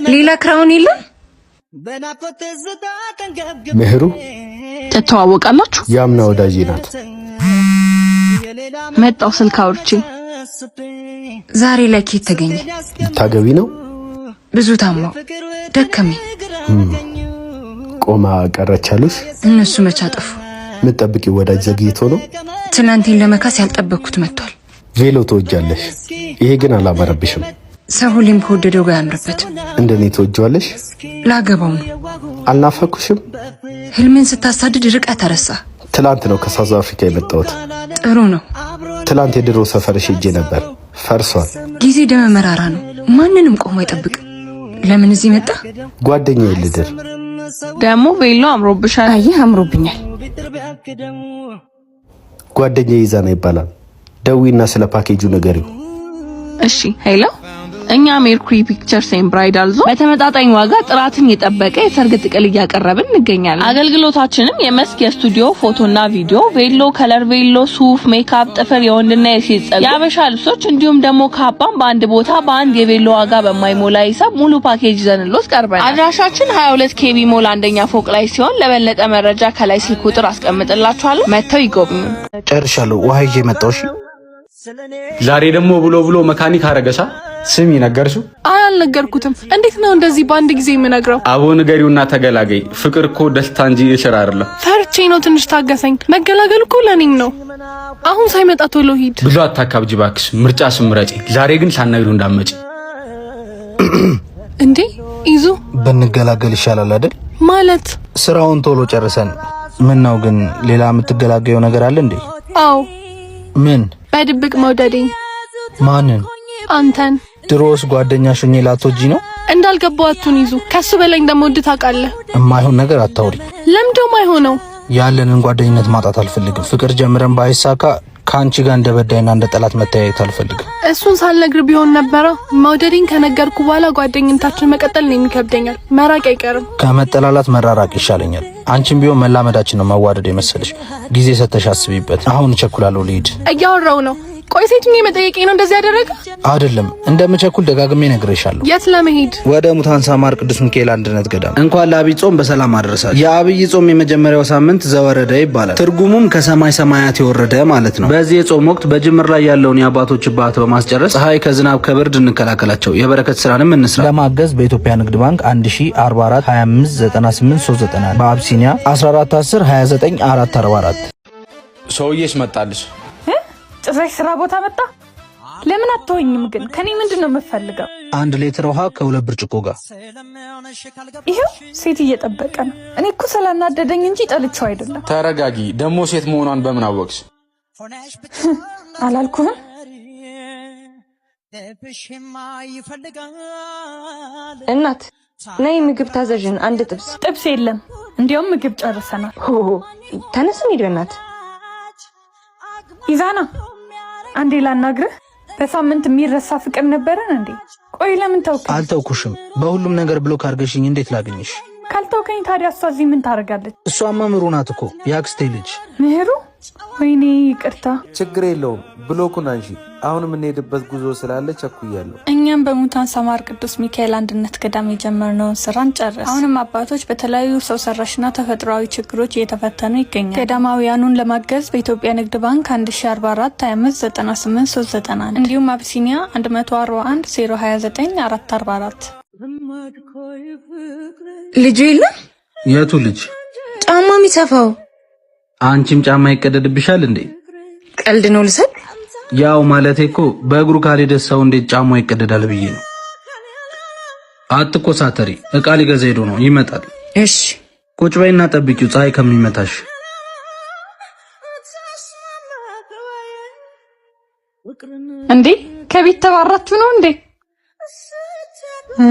ሌላ crown የለም? ምህሩ። ትተዋወቃላችሁ? ያምና ወዳጄ ናት። መጣው ስልክ አውርቼ። ዛሬ ላይ ኬት ተገኘ? ልታገቢ ነው? ብዙ ታማው ደከመኝ። ቆማ ቀረች አሉሽ? እነሱ መች አጠፉ? የምትጠብቂው ወዳጅ ዘግይቶ ነው። ትናንቴን ለመካስ ያልጠበቅኩት መጥቷል። ቬሎ ትወጃለሽ፣ ይሄ ግን አላማረብሽም። ሰው ሁሌም ከወደደው ጋር አያምርበትም። እንደኔ ትወጂዋለሽ? ላገባው ነው። አልናፈኩሽም? ህልምን ስታሳድድ ርቀህ ተረሳ። ትላንት ነው ከ South Africa የመጣሁት። ጥሩ ነው። ትላንት የድሮ ሰፈርሽ ሄጄ ነበር፣ ፈርሷል። ጊዜ ደመ መራራ ነው። ማንንም ቆሞ አይጠብቅም። ለምን እዚህ መጣ? ጓደኛዬ ልድር። ደግሞ ቬሎ አምሮብሻል። አየህ፣ አምሮብኛል። ጓደኛዬ ይዛና ይባላል። ደዊና ስለ ፓኬጁ ንገሪው። እሺ፣ hello፣ እኛ Mercury Pictures and Bridal Zone በተመጣጣኝ ዋጋ ጥራትን የጠበቀ የሰርግ ጥቅል እያቀረብን እንገኛለን። አገልግሎታችንም የመስክ የስቱዲዮ ፎቶና ቪዲዮ፣ ቬሎ፣ color ቬሎ፣ ሱፍ፣ ሜካፕ፣ ጥፍር፣ የወንድና የሴት ጸጉር፣ የአበሻ ልብሶች እንዲሁም ደግሞ ካባን በአንድ ቦታ በአንድ የቬሎ ዋጋ በማይሞላ ሂሳብ ሙሉ ፓኬጅ ይዘንሎት ቀርበናል። አድራሻችን 22 ኬቢ ሞል አንደኛ ፎቅ ላይ ሲሆን ለበለጠ መረጃ ከላይ ስልክ ቁጥር አስቀምጥላችኋለሁ። መጥተው ይጎብኙ። ጨርሻለሁ። ውሃ ይዤ መጣሁ። እሺ። ዛሬ ደግሞ ብሎ ብሎ መካኒክ አረገሻ። ስሚ፣ ነገርሽው? አይ፣ አልነገርኩትም። እንዴት ነው እንደዚህ በአንድ ጊዜ የምነግረው? አቦ ንገሪውና ተገላገይ። ፍቅር እኮ ደስታ እንጂ እስር አይደለም። ፈርቼ ነው። ትንሽ ታገሰኝ። መገላገል እኮ ለኔም ነው። አሁን ሳይመጣ ቶሎ ሂድ። ብዙ አታካብጂ እባክሽ። ምርጫ ስምረጪ። ዛሬ ግን ሳትነግሪው እንዳትመጪ። እንዴ ይዙ። ብንገላገል ይሻላል አይደል? ማለት? ስራውን ቶሎ ጨርሰን። ምን ነው ግን ሌላ የምትገላገየው ነገር አለ እንዴ? አዎ። ምን? በድብቅ መውደዴን። ማንን? አንተን። ድሮስ ጓደኛሽ ሆኜ ላትወጂ ነው? እንዳልገባው አቱን ይዙ። ከሱ በላይ እንደምወድ ታውቃለህ። የማይሆን ነገር አታውሪ። ለምንድነው የማይሆነው? ያለንን ጓደኝነት ማጣት አልፈልግም። ፍቅር ጀምረን ባይሳካ ከአንቺ ጋር እንደ በዳይና እንደ ጠላት መተያየት አልፈልግም። እሱን ሳልነግር ቢሆን ነበረ። መውደዴን ከነገርኩ በኋላ ጓደኝነታችን መቀጠል ነው የሚከብደኛል። መራቅ አይቀርም። ከመጠላላት መራራቅ ይሻለኛል። አንቺም ቢሆን መላመዳችን ነው መዋደድ የመሰለሽ። ጊዜ ሰተሽ አስቢበት። አሁን እቸኩላለሁ፣ ልሂድ። እያወራው ነው። ቆይ ሴት መጠየቄ ነው እንደዚህ ያደረገ? አይደለም፣ እንደምቸኩል ደጋግሜ ነግሬሻለሁ። የት ለመሄድ? ወደ ሙታንሳ ማር ቅዱስ ሚካኤል አንድነት ገዳም። እንኳን ለአብይ ጾም በሰላም አደረሳችሁ። የአብይ ጾም የመጀመሪያው ሳምንት ዘወረደ ይባላል። ትርጉሙም ከሰማይ ሰማያት የወረደ ማለት ነው። በዚህ የጾም ወቅት በጅምር ላይ ያለውን የአባቶች ባት በማስጨረስ ፀሐይ ከዝናብ ከብርድ እንከላከላቸው፣ የበረከት ስራንም እንስራ። ለማገዝ በኢትዮጵያ ንግድ ባንክ 1044 25 98 391፣ በአብሲኒያ 14 10 29 444። ሰውዬሽ መጣልሽ። ጭራሽ ስራ ቦታ መጣ። ለምን አትወኝም ግን? ከኔ ምንድን ነው የምፈልገው? 1 ሊትር ውሃ ከሁለት ብርጭቆ ጋር። ይኸው ሴት እየጠበቀ ነው። እኔ እኮ ስላናደደኝ እንጂ ጠልቼው አይደለም። ተረጋጊ። ደግሞ ሴት መሆኗን በምን አወቅሽ? አላልኩህም? እናት ነይ ምግብ ታዘዥን፣ አንድ ጥብስ። ጥብስ የለም፣ እንዲያውም ምግብ ጨርሰናል። ሆ፣ ተነስ እንሂድ በእናት። ይዛና፣ አንዴ ላናግርህ። በሳምንት የሚረሳ ፍቅር ነበረን እንዴ? ቆይ ለምን ተውከኝ? አልተውኩሽም። በሁሉም ነገር block አድርገሽኝ እንዴት ላግኝሽ? ካልተውከኝ ታዲያ እሷ እዚህ ምን ታደርጋለች? እሷማ ምሩ ናት እኮ፣ የአክስቴ ልጅ። ምህሩ? ወይኔ ይቅርታ። ችግር የለውም፣ block ኡን አንሺ። አሁን የምንሄድበት ጉዞ ስላለ ቸኩያለሁ። እኛም በሙታን ሰማር ቅዱስ ሚካኤል አንድነት ገዳም የጀመርነውን ስራ እንጨርስ። አሁንም አባቶች በተለያዩ ሰው ሰራሽና ተፈጥሯዊ ችግሮች እየተፈተኑ ይገኛል። ገዳማውያኑን ለማገዝ በኢትዮጵያ ንግድ ባንክ 1044 25 98 391 እንዲሁም አቢሲኒያ 141 029 444። ልጁ የለም? የቱ ልጅ? ጫማ የሚሰፋው። አንቺም ጫማ ይቀደድብሻል እንዴ? ቀልድ ነው ልሰል። ያው ማለቴ እኮ በእግሩ ካልሄደ ሰው እንዴት ጫማው ይቀደዳል ብዬ ነው። አትኮሳተሪ፣ እቃ ሊገዛ ሄዶ ነው፣ ይመጣል። እሺ። ቁጭ በይና ጠብቂው ፀሐይ ከሚመታሽ። እንዴ፣ ከቤት ተባራችሁ ነው እንዴ? እ?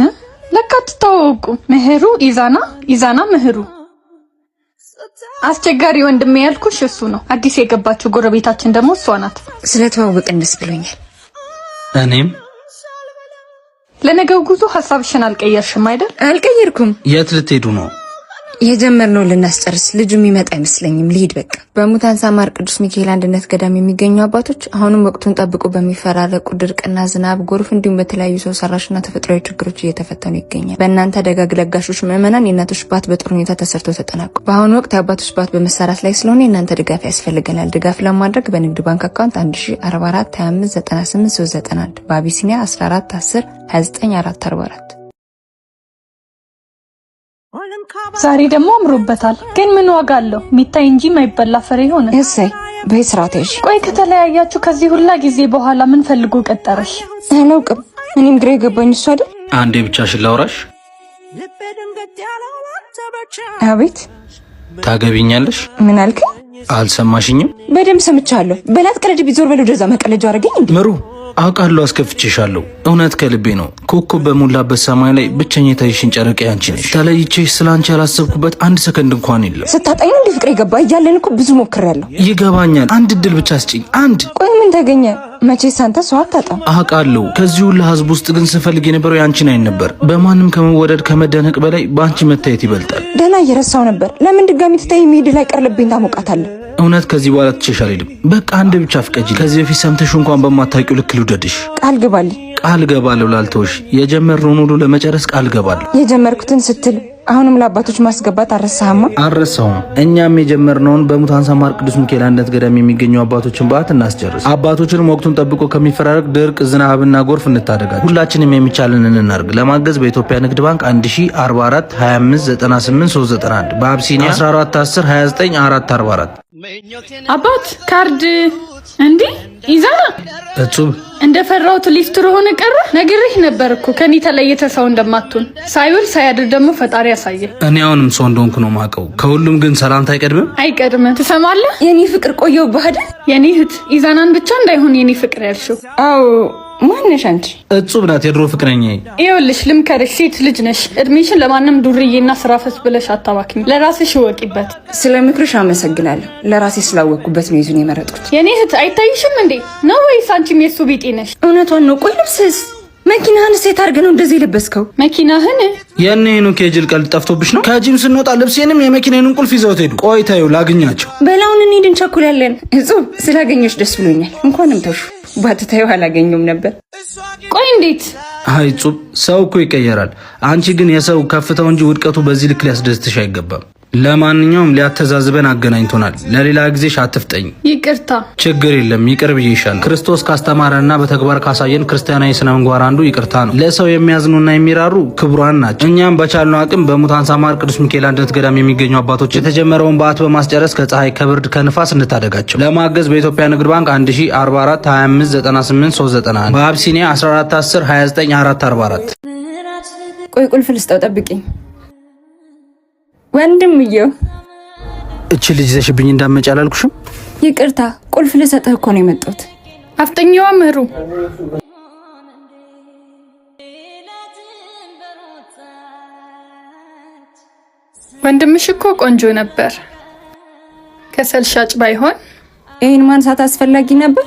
ለካ አትተዋወቁ። ምህሩ ኢዛና፣ ኢዛና ምህሩ። አስቸጋሪ ወንድሜ ያልኩሽ እሱ ነው። አዲስ የገባችው ጎረቤታችን ደግሞ እሷ ናት። ስለተዋወቅን ደስ ብሎኛል። እኔም። ለነገው ጉዞ ሀሳብሽን አልቀየርሽም አይደል? አልቀየርኩም። የት ልትሄዱ ነው? የጀመርነው ልናስጨርስ ልጁ የሚመጣ አይመስለኝም። ልሂድ በቃ። በሙታን ሳማር ቅዱስ ሚካኤል አንድነት ገዳም የሚገኙ አባቶች አሁንም ወቅቱን ጠብቆ በሚፈራረቁ ድርቅና ዝናብ፣ ጎርፍ እንዲሁም በተለያዩ ሰው ሰራሽና ተፈጥሯዊ ችግሮች እየተፈተኑ ይገኛል። በእናንተ ደጋግ ለጋሾች ምዕመናን የእናቶች ባት በጥሩ ሁኔታ ተሰርቶ ተጠናቋል። በአሁኑ ወቅት የአባቶች ባት በመሰራት ላይ ስለሆነ የእናንተ ድጋፍ ያስፈልገናል። ድጋፍ ለማድረግ በንግድ ባንክ አካውንት 1044 25 98 391፣ በአቢሲኒያ 14 10 29 444። ዛሬ ደግሞ አምሮበታል። ግን ምን ዋጋ አለው? ሚታይ እንጂ የማይበላ ፍሬ ሆነ። እሰይ፣ በይ ስርዓት ያዥ። ቆይ ከተለያያችሁ ከዚህ ሁላ ጊዜ በኋላ ምን ፈልጎ ቀጠረሽ? አላውቅም። እኔም ግራ የገባኝ እሱ አይደል። አንዴ ብቻሽን ላውራሽ። አቤት። ታገቢኛለሽ? ምን አልከኝ? አልሰማሽኝም? በደንብ ሰምቻለሁ። በላት ቀለድ ቢዞር በል ወደዛ፣ መቀለጃ አደረገኝ እንዴ? ምሩ፣ አውቃለሁ አስከፍቼሻለሁ። እውነት ከልቤ ነው። ኮከብ በሞላበት ሰማይ ላይ ብቸኛ የታየሽን ጨረቃ ያንቺ ነሽ። ተለይቼሽ ስለ አንቺ ያላሰብኩበት አንድ ሰከንድ እንኳን የለም። ስታጣኝ ነው እንዲህ ፍቅር የገባ? እያለን እኮ ብዙ ሞክሬያለሁ። ይገባኛል። አንድ እድል ብቻ ስጭኝ። አንድ። ቆይ ምን ተገኘ? መቼስ አንተ ሰው አታጣም። አውቃለሁ። ከዚህ ሁሉ ህዝብ ውስጥ ግን ስፈልግ የነበረው ያንቺን አይን ነበር። በማንም ከመወደድ ከመደነቅ በላይ በአንቺ መታየት ይበልጣል። ደህና እየረሳው ነበር። ለምን ድጋሚ ትታይ የሚሄድ ላይ ቀር ልቤን ታሞቃታለህ። እውነት ከዚህ በኋላ ትቼሽ አልሄድም። በቃ አንድ ብቻ ፍቀጂ። ከዚህ በፊት ሰምተሽ እንኳን በማታውቂው ልክ ልውደድሽ። ቃል ግባልኝ። ቃል ገባለሁ ላልተውሽ። የጀመርነውን ሁሉ ለመጨረስ ቃል ገባለሁ። የጀመርኩትን ስትል አሁንም ለአባቶች ማስገባት አልረሳህማ? አልረሳሁም። እኛም የጀመርነውን በሙታን ሳማር ቅዱስ ሚካኤል አንድነት ገዳም የሚገኙ አባቶችን በዓት እናስጨርስ። አባቶችንም ወቅቱን ጠብቆ ከሚፈራረቅ ድርቅ፣ ዝናብና ጎርፍ እንታደጋቸው። ሁላችንም የሚቻለንን እናድርግ። ለማገዝ በኢትዮጵያ ንግድ ባንክ 1044 25 98 391፣ በአብሲኒያ 14 10 29 444። አባት ካርድ እንዴ ይዛና። እጹብ። እንደፈራሁት ሊስትሮ ሆነ ቀረ። ነግሬህ ነበር እኮ ከኔ ተለይተ ሰው እንደማትሆን። ሳይውል ሳያድር ደግሞ ፈጣሪ ያሳየ። እኔ አሁንም ሰው እንደሆንኩ ነው ማቀው። ከሁሉም ግን ሰላምታ አይቀድምም? አይቀድምም። ትሰማለህ? የኔ ፍቅር ቆየሁብህ አይደል? የኔ እህት ኢዛናን ብቻ እንዳይሆን የኔ ፍቅር ያልሽው። አዎ፣ ማነሽ አንቺ? እጹብ ናት የድሮ ፍቅረኛዬ። ይኸውልሽ ልምከርሽ፣ ሴት ልጅ ነሽ። እድሜሽን ለማንም ዱርዬና ስራ ፈት ብለሽ አታባክኝ። ለራስሽ እወቂበት። ስለ ምክርሽ አመሰግናለሁ። ለራሴ ስላወቅኩበት ነው ይዙን የመረጥኩት። የኔ እህት አይታይሽም እንዴ ነው ወይስ አንቺም የሱ ቢጤ ነሽ? እውነቷን ነው። ቆይ ልብስስ፣ መኪናህን ሴት አድርገህ ነው እንደዚህ የለበስከው? መኪናህን? የእነ ሄኖክ የጅል ቀልድ ጠፍቶብሽ ነው? ከጂም ስንወጣ ልብሴንም የመኪናዬንም ቁልፍ ይዘውት ሄዱ። ቆይ ተይው ላግኛቸው። በላውን እንሂድ፣ እንቸኩላለን። እጹብ፣ ስላገኘሽ ደስ ብሎኛል። እንኳንም ተውሽ፣ ባትታየው አላገኘውም ነበር። ቆይ እንዴት? አይ እጹብ፣ ሰው እኮ ይቀየራል። አንቺ ግን የሰው ከፍታው እንጂ ውድቀቱ በዚህ ልክ ሊያስደስትሽ አይገባም። ለማንኛውም ሊያተዛዝበን አገናኝቶናል። ለሌላ ጊዜሽ አትፍጠኝ። ይቅርታ። ችግር የለም፣ ይቅር ብዬሻለሁ። ክርስቶስ ካስተማረንና በተግባር ካሳየን ክርስቲያናዊ ስነ ምግባር አንዱ ይቅርታ ነው። ለሰው የሚያዝኑና የሚራሩ ክቡራን ናቸው። እኛም በቻልነው አቅም በሙታን ሳማር ቅዱስ ሚካኤል አንድነት ገዳም የሚገኙ አባቶች የተጀመረውን በዓት በማስጨረስ ከፀሐይ፣ ከብርድ፣ ከንፋስ እንታደጋቸው። ለማገዝ በኢትዮጵያ ንግድ ባንክ 1044 25 98 391፣ በአብሲኒያ 14 10 29 444። ቆይ ቁልፍ ልስጠው፣ ጠብቂኝ ወንድምየው። እቺ ልጅ ይዘሽብኝ እንዳትመጪ አላልኩሽም? ይቅርታ፣ ቁልፍ ልሰጥህ እኮ ነው የመጣሁት። አፍጠኛዋ ምህሩ። ወንድምሽ እኮ ቆንጆ ነበር፣ ከሰል ሻጭ ባይሆን። ይህን ማንሳት አስፈላጊ ነበር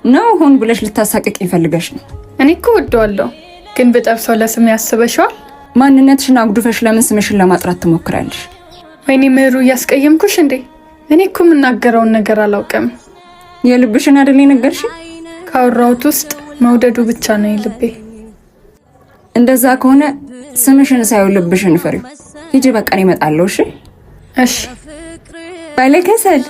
ነው? ሆን ብለሽ ልታሳቅቅ ፈልገሽ ነው? እኔ እኮ ወደዋለሁ፣ ግን ብጠብሰው ለስም ያስበሽዋል? ማንነትሽን አጉድፈሽ ለምን ስምሽን ለማጥራት ትሞክራለሽ? ወይኔ ምህሩ፣ እያስቀየምኩሽ እንዴ? እኔ እኮ የምናገረውን ነገር አላውቅም። የልብሽን አይደል የነገርሽ? ካወራሁት ውስጥ መውደዱ ብቻ ነው የልቤ። እንደዛ ከሆነ ስምሽን ሳይሆን ልብሽን ፍሪው። ሂጂ በቃ፣ እኔ እመጣለሁ። እሺ? እሺ። ባለከሰል።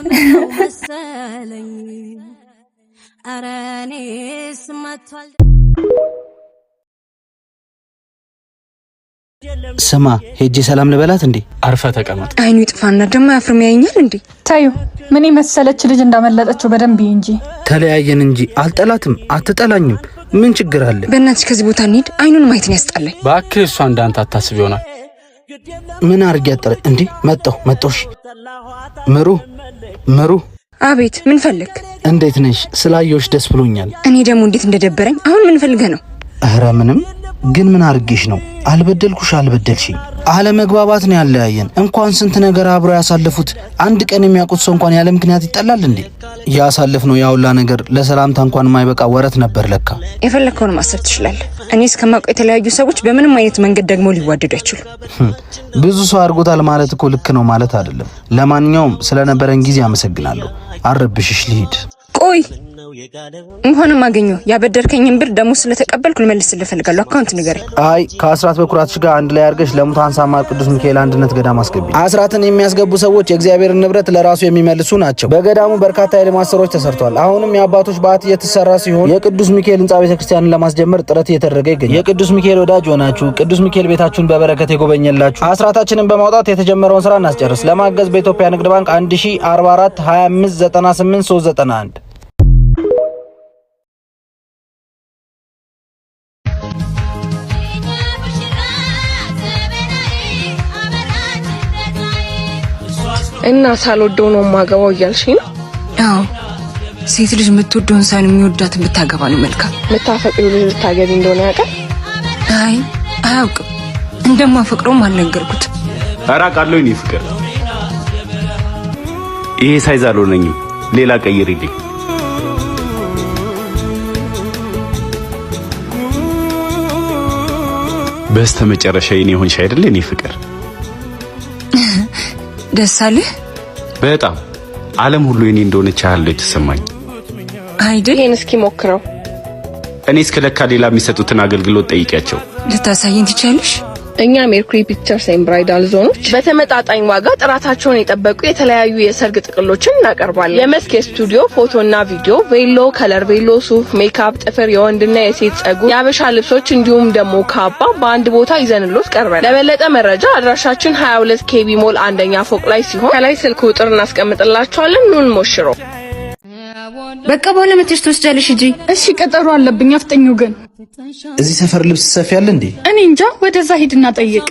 ስማ፣ ሄጄ ሰላም ልበላት እንዴ? አርፈ ተቀመጥ። አይኑ ይጥፋና ደግሞ አፍርም ያየኛል እንዴ? ታዩ ምን የመሰለች ልጅ እንዳመለጠችው በደንብ እንጂ። ተለያየን እንጂ አልጠላትም፣ አትጠላኝም። ምን ችግር አለ? በእናትሽ ከዚህ ቦታ እንሂድ። አይኑን ማየትን ያስጠላኝ። እባክህ እሷ እንዳንተ አታስብ ይሆናል። ምን አድርጌ አጠረ እንዴ? መጣሁ መጣሁ። እሺ ምሩ፣ ምሩ። አቤት፣ ምን ፈለግ? እንዴት ነሽ? ስላየሁሽ ደስ ብሎኛል። እኔ ደግሞ እንዴት እንደደበረኝ። አሁን ምን ፈልገህ ነው? ኧረ ምንም። ግን ምን አድርጌሽ ነው? አልበደልኩሽ፣ አልበደልሽኝ። አለመግባባት ነው ያለያየን። እንኳን ስንት ነገር አብረው ያሳለፉት አንድ ቀን የሚያውቁት ሰው እንኳን ያለ ምክንያት ይጠላል እንዴ? ያሳለፍነው ያውላ ነገር ለሰላምታ እንኳን የማይበቃ ወረት ነበር ለካ። የፈለግከውን ማሰብ ትችላለህ። እኔ እስከማውቀው የተለያዩ ሰዎች በምንም አይነት መንገድ ደግሞ ሊዋደዱ አይችሉም። ብዙ ሰው አድርጎታል ማለት እኮ ልክ ነው ማለት አይደለም። ለማንኛውም ስለነበረን ጊዜ አመሰግናለሁ። አረብሽሽ ልሂድ። ቆይ እንኳንም አገኘሁ። ያበደርከኝን ብር ደግሞ ስለተቀበልኩ ልመልስልህ እፈልጋለሁ። account ንገረኝ። አይ ከአስራት በኩራትሽ ጋር አንድ ላይ አድርገሽ ለሙታን ሳማር ቅዱስ ሚካኤል አንድነት ገዳም አስገቢ። አስራትን የሚያስገቡ ሰዎች የእግዚአብሔርን ንብረት ለራሱ የሚመልሱ ናቸው። በገዳሙ በርካታ የልማት ስራዎች ተሰርተዋል። አሁንም የአባቶች በዓት እየተሰራ ሲሆን የቅዱስ ሚካኤል ህንጻ ቤተክርስቲያንን ለማስጀመር ጥረት እየተደረገ ይገኛል። የቅዱስ ሚካኤል ወዳጅ ሆናችሁ ቅዱስ ሚካኤል ቤታችሁን በበረከት የጎበኘላችሁ አስራታችንን በማውጣት የተጀመረውን ስራ እናስጨርስ። ለማገዝ በኢትዮጵያ ንግድ ባንክ 1044 25 98 391። እና ሳልወደው ነው የማገባው እያልሽኝ ነው? አዎ፣ ሴት ልጅ የምትወደውን ሳይሆን የሚወዳትን ብታገባ ነው መልካም። የምታፈቅሪው ልጅ ልታገቢ እንደሆነ ያውቃል? አይ አያውቅም። እንደማፈቅረውም አልነገርኩት። ኧረ አውቃለሁ የእኔ ፍቅር፣ ይሄ size አልሆነኝም፣ ሌላ ቀይሪልኝ። በስተመጨረሻ የኔ ሆንሽ አይደል የኔ ፍቅር? ደስ አለህ? በጣም ዓለም ሁሉ የኔ እንደሆነች ያህል ነው የተሰማኝ። አይደል? ይሄን እስኪ ሞክረው። እኔ እስከ ለካ ሌላ የሚሰጡትን አገልግሎት ጠይቂያቸው። ልታሳየኝ ትችያለሽ? እኛ ሜርኩሪ ፒክቸርስ ኤንድ ብራይዳል ዞኖች በተመጣጣኝ ዋጋ ጥራታቸውን የጠበቁ የተለያዩ የሰርግ ጥቅሎችን እናቀርባለን። የመስክ የስቱዲዮ ፎቶና ቪዲዮ፣ ቬሎ፣ color ቬሎ፣ ሱፍ፣ ሜካፕ፣ ጥፍር፣ የወንድና የሴት ጸጉር፣ የአበሻ ልብሶች እንዲሁም ደግሞ ካባ በአንድ ቦታ ይዘንሎት ቀርበናል። ለበለጠ መረጃ አድራሻችን 22 ኬቢ ሞል አንደኛ ፎቅ ላይ ሲሆን ከላይ ስልክ ቁጥር እናስቀምጥላችኋለን። ኑን ሞሽሮ። በቃ በኋላ መተሽ ትወስጃለሽ እንጂ። እሺ ቀጠሮ አለብኝ፣ አፍጠኙ ግን። እዚህ ሰፈር ልብስ ሰፊ አለ እንዴ? እኔ እንጃ፣ ወደዛ ሂድና ጠይቅ።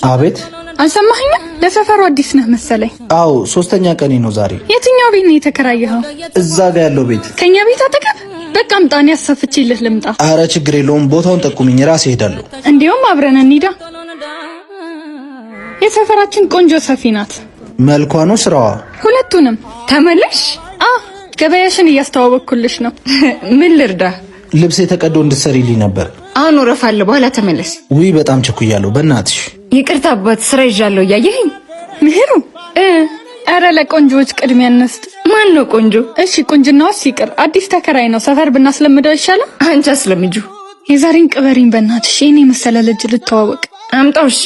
አቤት። አልሰማኸኝም? ለሰፈሩ አዲስ ነህ መሰለኝ። አዎ፣ ሶስተኛ ቀኔ ነው ዛሬ። የትኛው ቤት ነው የተከራየኸው? እዛ ጋ ያለው ቤት። ከኛ ቤት አጠገብ? በቃ አምጣ፣ እኔ አሰፍቼልህ ልምጣ። አረ ችግር የለውም፣ ቦታውን ጠቁሚኝ፣ ራሴ እሄዳለሁ። እንዲሁም አብረን እንሂዳ። የሰፈራችን ቆንጆ ሰፊ ናት። መልኳ ነው ስራዋ? ሁለቱንም። ተመለሽ? አ ገበያሽን እያስተዋወቅኩልሽ ነው። ምን ልርዳ? ልብስ የተቀዶ እንድትሰሪልኝ ነበር። አሁን ወረፋ አለ፣ በኋላ ተመለስ። ውይ በጣም ቸኩያለሁ፣ በእናትሽ። ይቅርታ አባት፣ ስራ ይዣለሁ እያየኸኝ። ምህሩ ኧረ ለቆንጆዎች ቅድሚያ እንስጥ። ማን ነው ቆንጆ? እሺ ቁንጅናዋስ ይቅር፣ አዲስ ተከራይ ነው። ሰፈር ብናስለምደው ይሻላል። አንቺ አስለምጁ። የዛሬን ቅበሪኝ በእናትሽ። ይሄን የመሰለ ልጅ ልተዋወቅ። አምጣው። እሺ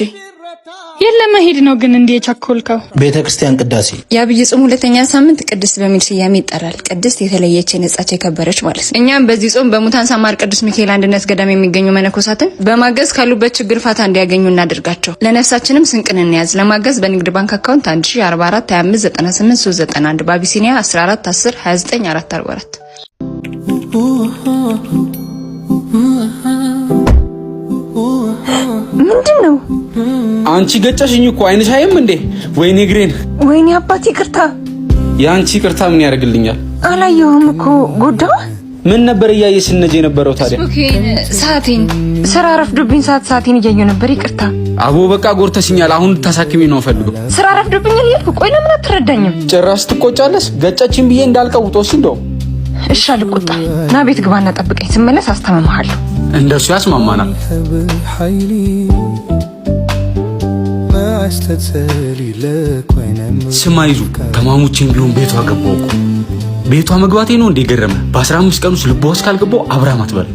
የለም መሄድ ነው ግን እንዲህ የቸኮልከው? ቤተ ክርስቲያን ቅዳሴ። የአብይ ጾም ሁለተኛ ሳምንት ቅድስት በሚል ስያሜ ይጠራል። ቅድስት የተለየች የነጻች የከበረች ማለት ነው። እኛም በዚህ ጾም በሙታን ሳማር ቅዱስ ሚካኤል አንድነት ገዳም የሚገኙ መነኮሳትን በማገዝ ካሉበት ችግር ፋታ እንዲያገኙ እናደርጋቸው። ለነፍሳችንም ስንቅን እንያዝ። ለማገዝ በንግድ ባንክ account 1044 25 98 391 በአቢሲኒያ 14 10 29 444። ምንድን ነው? አንቺ ገጨሽኝ እኮ፣ አይንሽ አይም እንዴ? ወይኔ እግሬን! ወይኔ አባት ይቅርታ። የአንቺ ይቅርታ ምን ያደርግልኛል? አላየሁም እኮ፣ ጎዳው። ምን ነበር እያየሽ ስነጅ የነበረው ታዲያ? ሰዓቴን፣ ስራ ረፍዶብኝ ሰዓቴን እያየሁ ነበር። ይቅርታ። አቦ በቃ ጎርተሽኛል። አሁን ታሳክሚ ነው ፈልገው። ስራ ረፍዶብኛል እያልኩ፣ ቆይ ለምን አትረዳኝም? ጭራሽ ትቆጫለሽ። ገጨችን ብዬ እንዳልቀውጦ እሺ እንደው እሺ አልቆጣም። ና ቤት ግባና ጠብቀኝ፣ ስመለስ አስተማምሃለሁ። እንደሱ ያስማማናል። ስማ ይዙ ተማሙቼን ቢሆን ቤቷ ገባሁ እኮ። ቤቷ መግባቴ ነው እንደ ገረመ። በ15 ቀን ውስጥ ልቧ ውስጥ ካልገባሁ አብርሃም አትበል።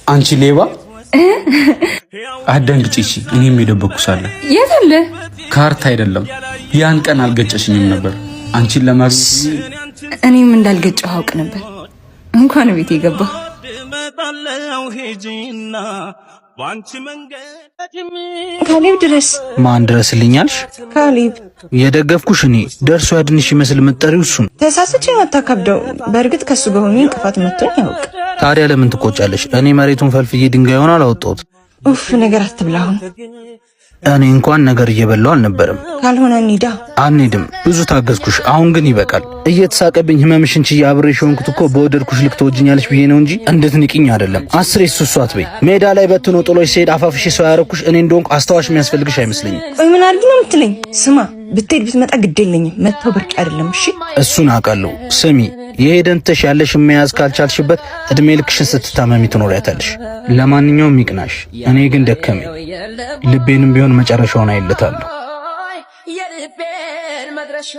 አንቺ ሌባ አደንግጪ። እሺ እኔም የደበኩሳለ። የት አለ? ካርታ አይደለም፣ ያን ቀን አልገጨሽኝም ነበር አንቺን ለማግኘት። እኔም እንዳልገጨው አውቅ ነበር። እንኳን ቤት የገባ። ካሌብ ድረስ። ማን ድረስልኛልሽ? ካሌብ። የደገፍኩሽ እኔ፣ ደርሶ ያድንሽ ይመስል የምትጠሪው እሱን። ተሳስቼ አታከብደው። በእርግጥ ከሱ ጋር ሆኜ እንቅፋት መቶኝ ያውቅ። ታዲያ ለምን ትቆጫለሽ? እኔ መሬቱን ፈልፍዬ ድንጋዩን አላወጣሁት። ኡፍ ነገር አትብላ አሁን። እኔ እንኳን ነገር እየበላው አልነበረም። ካልሆነ እንሂዳ። አንሄድም። ብዙ ታገዝኩሽ፣ አሁን ግን ይበቃል። እየተሳቀብኝ ህመምሽን ችዬ አብሬሽ የሆንኩት እኮ በወደድኩሽ ልክ ትወጂኛለሽ ብዬ ነው እንጂ እንድትንቂኝ አይደለም። አስሬ እሱ አትበይ። ሜዳ ላይ በትኖ ጥሎሽ ሲሄድ አፋፍሼ ሰው ያረኩሽ እኔ እንደሆንኩ አስታዋሽ የሚያስፈልግሽ አይመስለኝም። ቆይ ምን አድርጊ ነው የምትለኝ? ስማ ብትሄድ ብትመጣ ግድ የለኝም። መተው ብርቅ አይደለም። እሺ እሱን አውቃለሁ። ስሚ የሄደን ትተሽ ያለሽን መያዝ ካልቻልሽበት እድሜ ልክሽን ስትታመሚ ትኖሪያታለሽ። ለማንኛውም ይቅናሽ። እኔ ግን ደከመኝ። ልቤንም ቢሆን መጨረሻውን አይለታለሁ። የልቤን መድረሻ።